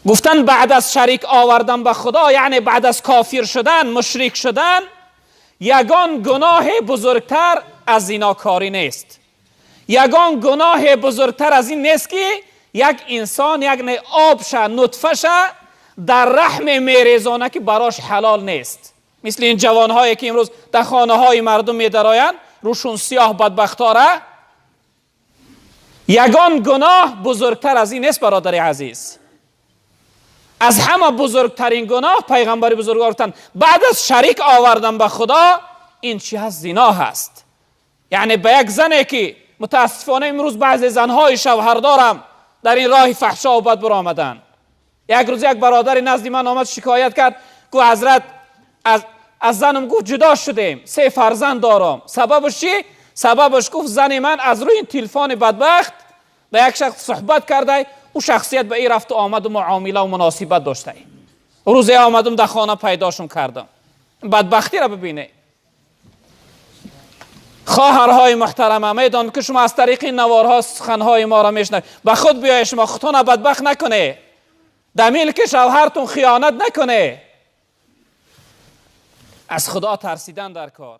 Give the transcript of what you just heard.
Гуфтан баъд аз шарик овардан ба Худо, яъне баъд аз кофир шудан, мушрик шудан, ягон гуноҳ бузургтар аз зинокорӣ нест. Ягон гуноҳ бузургтар аз ин нест, ки як инсон як обша, нутфаша дар раҳм мерезона, ки барош ҳалол нест. Мисли ин ҷавонҳое, ки имрӯз дар хонаҳои мардум медароянд, рӯшун сиёҳ, бадбахтора. Ягон гуноҳ бузургтар аз ин нест, бародари азиз. Аз ҳама бузургтарин гуноҳ, пайғамбари бузургвор гуфтанд, баъд аз шарик овардан ба Худо, ин чӣ ҳаст? Зино ҳаст. Яъне ба як зане, ки мутаассифона имрӯз баъзе занҳои шавҳардорам дар ин роҳи фаҳшо ва бад баромаданд. Як рӯз як бародари назди ман омад, шикоят кард, гуфт: «Ҳазрат, аз занам», гуфт, «ҷудо шудем, се фарзанд дорам». Сабабаш чӣ? Сабабаш, гуфт, зани ман аз рӯи телефони бадбахт ба як шахс суҳбат карда, ӯ шахсият ба ин рафту омаду муомила ва муносибат дошта. Рӯзе омадам, дар хона пайдошум кардам. Бадбахтиро бибине. Хоҳарҳои муҳтарама, медонам, ки шумо аз тариқи наворҳо суханҳои моро мешунавед. Ба худ биёед, шумо худтона бадбахт накунед, дар милки шавҳартун хиёнат накунед. Аз Худо тарсидан дар кор.